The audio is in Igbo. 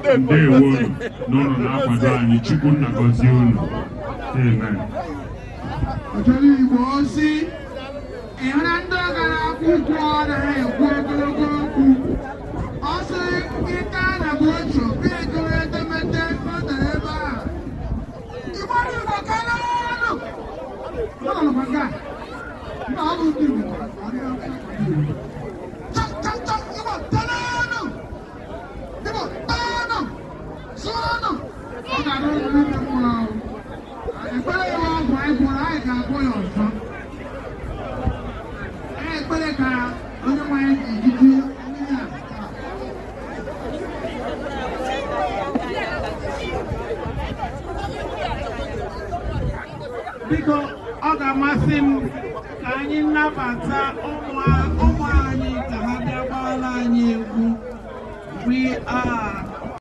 Ndewo na unu na-akwado anyị. Chukwu nna gọzie unu. Amen. Ọjọrọ Igbo ozi ịhụra ndị gara akwụkwọ anaghị ekwu ogologo okwu. Ọ sị ịta na bụ otu bịa edemede o dere ebe a. Igbo dị Igbo karịa ọnụ. Ọ nọ na nga. Mba, ọ bụ ndị Igbo. Chọ chọ chọ, Igbo tọrọ. Igbo tọrọ. Sụọnụ. Ọ ga-arụ ọrụ n'ime mmụọ ahụ. Ekpere ya, ọgwụ anyị gwọrọ, anyị ga-agwọ ya ọzọ. Ekpere ka onye nwe anyị ga-ejiji mmiri a taa. Biko, ọ ga-amasị m ka anyị nnabata ụmụ anyị ka ha bịa gbaara anyị egwu. We are